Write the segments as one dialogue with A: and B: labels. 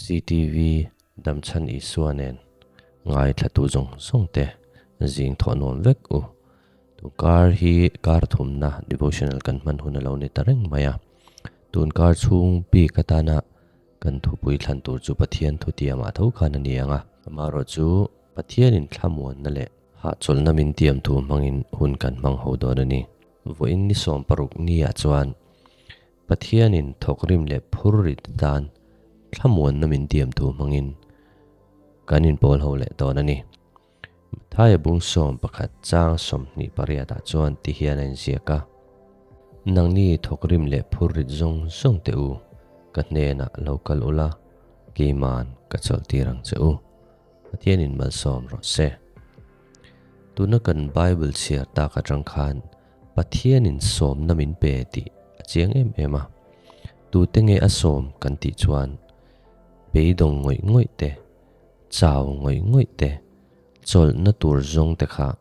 A: CTV Damchhan Isua nen ngaithlatu zawng zawng te zing thawh nuam vek u. Tun kar hi kar thumna devotional kan hman hun a lo ni ta reng mai a. Tun kar chhung bik atana kan thupui thlan tur chu Pathian thutiamah tho khan a ni ang a. Amaherawhchu Pathianin thlamuanna leh hahchawlhna min tiam thu hmangin hun kan hmang ho dawn a ni. Vawiin ni 16 niah chuan Pathianin thawkrim leh phur rit tan thlamuanna min tiam thu hmangin kan inpawl ho leh dawn a ni. Mathaia bung 11 chang 28 ah chuan ti hian a inziak a, Nangni thawkrim leh phur rit zawng zawng teh u, ka hnenah lo kal ula, keiman ka chawlhtir ang che u. Pathianin malsawm rawh se. Tuna kan Bible chhiar tak atang khan Pathianin sawmna min pe tih a chiang em em a. Tute nge a sawm kan tih chuan beidawng ngawih ngawih te, chau ngawih ngawih te, chawlhna tur zawng te kha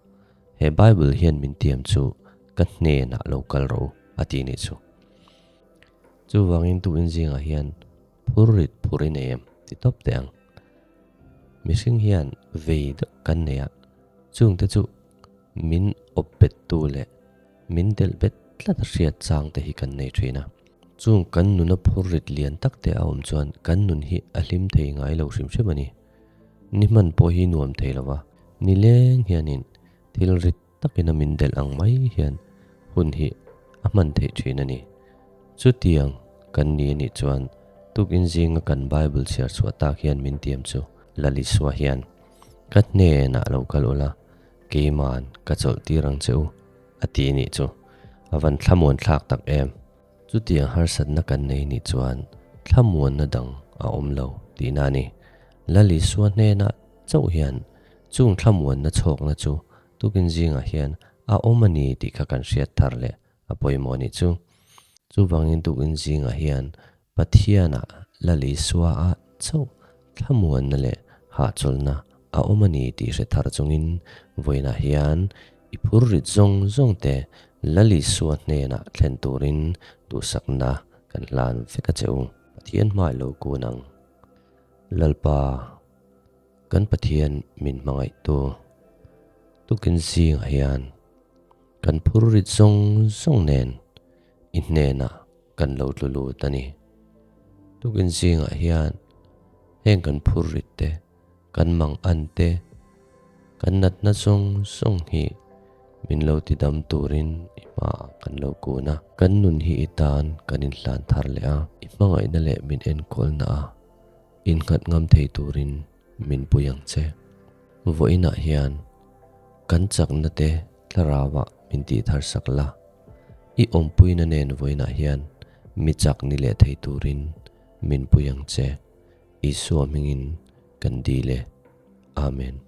A: he Bible hian min tiam chu ka hnenah lo kal rawh u a ti nih chu. Chuvangin tu inzingah hian phur rit phur i nei em ti tawp teh ang. Mihring hian vei deuh kan nei a, chungte chu min awp bet tu leh min delh bet tlat a hriat chang te hi kan nei thin a. Chung kan nuna phur rit lian tak te a awm chuan kan nun hi a hlim thei ngai lo hrim hrim a ni. Ni hman pawh hi nuam thei lo va, nileng hianin thil rit takin a min delh ang mai hian hun hi a hman theih thin a ni. Chutiang kan ni anih chuan tukin zinga kan Bible chhiar chhuah tak hian min tiam chu Lalisua hian, Ka hnenah lo kal ula, keiman ka chawlh tir ang che u, a ti nih chu. A van thlamuan thlak tak em! Chutiang harsatna kan nei nih chuan thlamuanna dang a awm lo tihna a ni. Lalisua hnenah chauh hian chung thlamuanna chhawkna chu Tukin zingah hian a awm a ni tih kha kan hriat thar leh a pawimawh nih chu. Chuvangin tukin zingah hian Pathianah Lal Isua a chauh thlamuanna leh hahchawlhna a awm a ni tih hre thar chungin vawiinah hian i phur rit zawng zawng te Lal Isua hnenah thlen turin duhsakna kan hlan vek a che u. Pathian hmai lo kun ang. Lalpa. Kan Pathian min hmangaihtu tukin zingah hian kan phur rit zawng zawng nen i hnenah kan lo tlu lut a ni. Tukin zingah hian heng kan phur rit te, kan mang an te, kan natna zawng zawng hi min lo ti dam turin i hmaah kan lo kun a. Kan nun hi i tan kan inhlan thar leh a, i hmangaihna leh min enkawlna a Innghat ngam thei turin min pui ang che. Vawiinah hian kan chakna te thlarauah min tih thar sak la. I awmpuina nen vawiinah hian mi chak ni leh thei turin min pui ang che. Isua hmingin kan dil e. Amen.